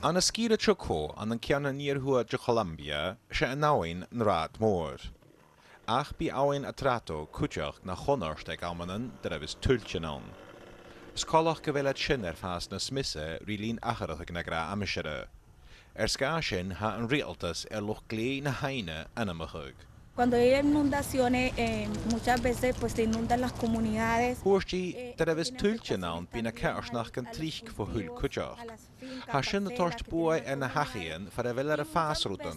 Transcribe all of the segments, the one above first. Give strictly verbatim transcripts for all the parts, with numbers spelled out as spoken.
Ann an sgìre Chocó, ann an ceann an iar-thuath de Cholumbia, 's e an abhainn an rathad mòr. Ach bidh Abhainn Atrato cuideachd na chunnart aig amannan, dar a bhios tuiltean ann. 'S coltach gu bheil iad sin air fàs nas miosa ri linn atharrachadh na gnàth-aimsire. Air sgàth sin, tha an riaghaltas air luchd-glèidhidh na h-aibhne ainmeachadh. Cuando hay inundaciones, eh, muchas veces, pues, se inundan las comunidades. Thuirt i, dar a bhios tuiltean ann, bidh na coimhearsnachdan tric fo thuil cuideachd. Tha sin a' toirt buaidh air na h-achaidhean far a bheil iad a' fàs rudan.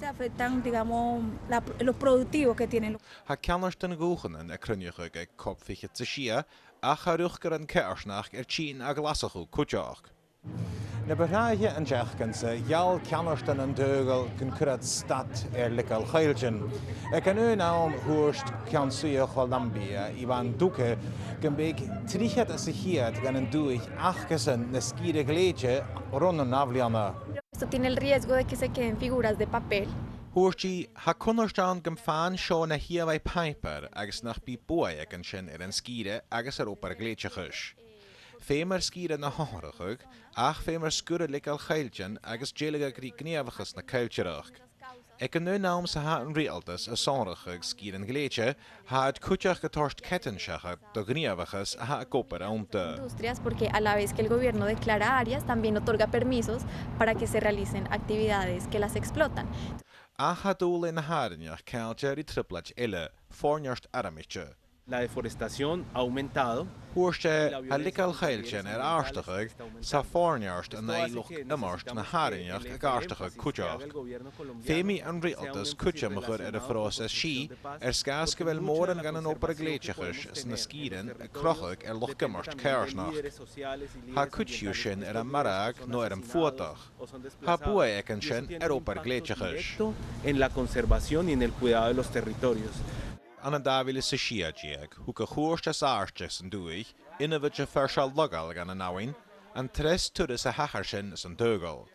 Tha ceannardan dhùthchannan a' cruinneachadh aig COP fichead 's a sia, ach tha riochdairean coimhearsnachd air tighinn a Ghlaschu cuideachd. Na bu thràithe an t-seachdain sa, gheall ceannardan an t-saoghail gun cuir iad stad air leagail choilltean. Aig an aon àm, thuirt ceann-suidhe Cholumbia, Iván Duque, gum biodh trithead sa cheud dhen an dùthaich acasan na sgìre glèidhte ron an ath-bhliadhna. Esto tiene el riesgo de que se queden figuras de papel. Thuirt i, tha cunnart ann gum fan seo na h-ìomhaigh phàipeir agus nach bi buaidh aig an sin air an sgìre agus air obair ghleidhteachais. Feumar sgìrean a shònrachadh, ach feumar sgur a leagail choilltean agus dèiligeadh ri gnìomhachas na coilltearachd. Aig an aon àm 's a tha an riaghaltas a' sònrachadh sgìrean glèidhte, tha iad cuideachd a' toirt cead an seachad do ghnìomhachas a tha ag obair annta. Industrias, porque a la vez que el gobierno declara áreas, también otorga permisos para que se realicen actividades que las explotan. Ach tha dùbhlain na h-àrainneachd ceangailte ri trioblaid eile, fòirneart armaichte. La deforestación ha aumentado. Thuirt e, tha leagail choilltean air àrdachadh, 's tha fòirneart an aghaidh luchd-iomairt na h-àrainneachd ag àrdachadh cuideachd. Feumaidh an riaghaltas cuideam a chur air a' phròiseas sìth, air sgàth 's gu bheil mòran dhen an obair ghleidhteachais sna sgìrean a' crochadh air luchd-iomairt coimhearsnachd. Tha cuid dhiubh sin air am marbhadh no air am fuadach. Tha buaidh aig an sin air obair ghleidhteachais. En la conservación y en el cuidado de los territorios. Ann an dà mhìle 's a sia deug, thug a' chuairt as àirde san dùthaich, inbhe de phearsa laghail dhan an abhainn, an treas turas a thachair sin san t-saoghal.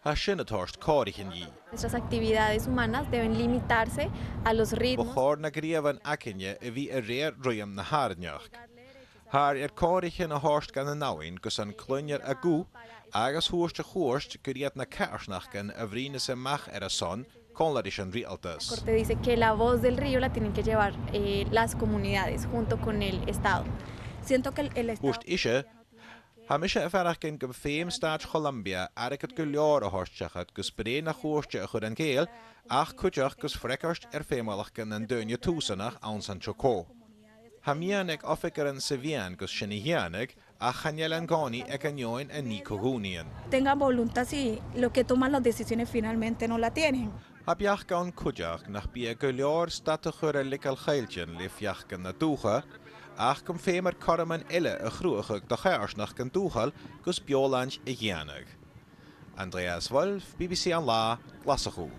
Tha sin a' toirt còraichean dhi. Nuestras actividades humanas deben limitarse a los ritmos. Bu chòir na gnìomhan againne a bhith a rèir ruitheam na h-àrainneachd. Thathar air còraichean a thoirt dhan an abhainn gus an cluinnear a guth, agus thuirt a' chuairt gur iad na coimhearsnachdan a bhruidhneas a-mach air a son, còmhla ris an riaghaltas. Corte dice que la voz del río la tienen que llevar, eh, las comunidades junto con el Estado. Siento que el, el Estado. Thuirt ise, tha mise a' faireachdainn gum feum stàit Cholumbia airgead gu leòr a thoirt seachad gus breith na cuairte a chur an cèill, ach cuideachd gus freagairt air feumalachdan nan daoine tùsanach anns an Chocó. Tha miann aig oifigearan sa mheadhan gus sin a dhèanamh, ach chan eil an-còmhnaidh aig an fheadhainn a nì co-dhùnaidhean. Tengan voluntad si los que toman las decisiones finalmente no la tienen. Tha beachd ann cuideachd nach bi e gu leòr stad a chur air leagail choilltean le feachdan na dùthcha, ach gum feumar cothroman eile a chruthachadh do choimhearsnachdan dùthchail gus beòshlaint a dhèanamh. Andreas Wolff, B B C An Là, Glaschu.